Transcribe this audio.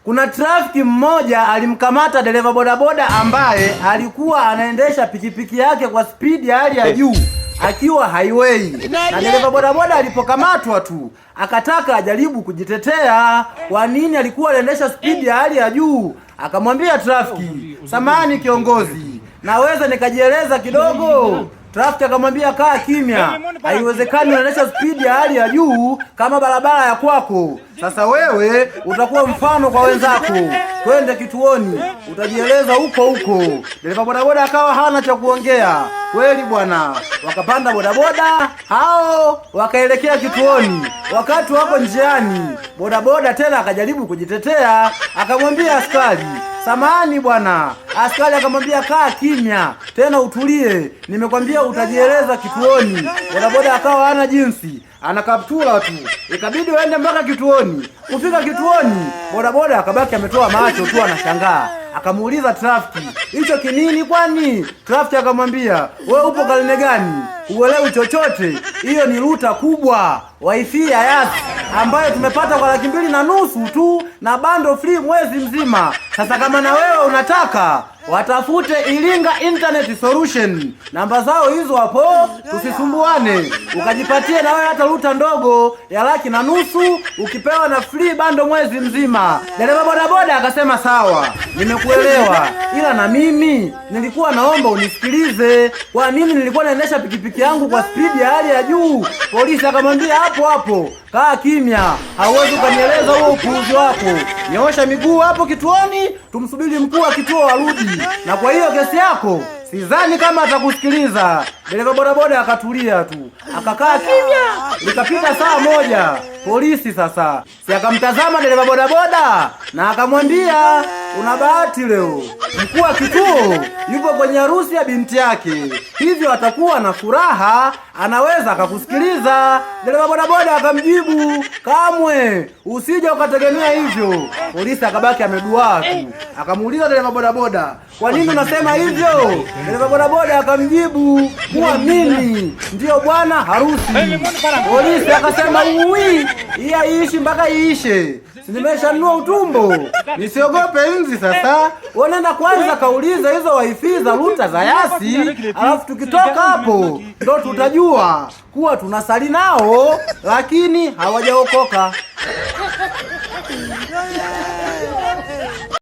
Kuna trafiki mmoja alimkamata dereva bodaboda ambaye alikuwa anaendesha pikipiki yake kwa spidi ya hali ya juu akiwa highway, na dereva bodaboda alipokamatwa tu akataka ajaribu kujitetea kwa nini alikuwa anaendesha spidi ya hali ya juu. Akamwambia trafiki, "Samahani kiongozi, naweza nikajieleza kidogo?" Trafiki akamwambia, "Kaa kimya, haiwezekani unaendesha spidi ya hali ya juu kama barabara ya kwako. Sasa wewe utakuwa mfano kwa wenzako, twende kituoni, utajieleza huko huko." Dereva bodaboda akawa hana cha kuongea. Kweli bwana, wakapanda bodaboda hao wakaelekea kituoni. Wakati wako njiani, bodaboda tena akajaribu kujitetea, akamwambia askari, "Samahani bwana." Askari akamwambia, "Kaa kimya tena utulie, nimekwambia utajieleza kituoni." Bodaboda akawa hana jinsi, ana kaptula tu, ikabidi waende mpaka kituoni. Kufika kituoni, bodaboda akabaki ametoa macho tu, anashangaa. Akamuuliza trafiki, "Hicho kinini kwani?" Trafiki akamwambia, "Wewe upo karne gani? Uelewi chochote? Hiyo ni router kubwa WiFi ya Yas ambayo tumepata kwa 250,000 tu na bando free mwezi mzima. Sasa kama na wewe unataka, watafute Iringa Internet Solution, namba zao hizo hapo, tusisumbuane, ukajipatie na wewe hata router ndogo ya 150,000 ukipewa na free bando mwezi mzima." Dereva bodaboda akasema, "Sawa, nimekuelewa, ila na mimi nilikuwa naomba unisikilize. Kwa nini nilikuwa naendesha pikipiki yangu kwa spidi ya hali ya juu?" Polisi akamwambia hapo hapo, "Kaa kimya, hauwezi ukanieleza huo upuuzi wako. Nyoosha miguu hapo kituoni, tumsubiri mkuu wa kituo arudi, na kwa hiyo kesi yako sidhani kama atakusikiliza." Dereva bodaboda akatulia tu, akakaa kimya. Likapita saa moja, polisi sasa si akamtazama dereva bodaboda na akamwambia, "Una bahati leo, mkuu wa kituo yupo kwenye harusi ya binti yake, hivyo atakuwa na furaha, anaweza akakusikiliza." Dereva bodaboda akamjibu, "Kamwe usije ukategemea hivyo." Polisi akabaki ameduaa tu, akamuuliza dereva bodaboda, "Kwa nini unasema hivyo?" Dereva bodaboda akamjibu kuwa mimi ndiyo bwana harusi. Polisi akasema, "Uwi, hii haiishi mpaka iishe. Si nimeshanunua utumbo, nisiogope nzi sasa. Nenda kwanza kaulize hizo WiFi za router za Yasi, alafu tukitoka hapo ndo tutajua kuwa tunasali nao, lakini hawajaokoka."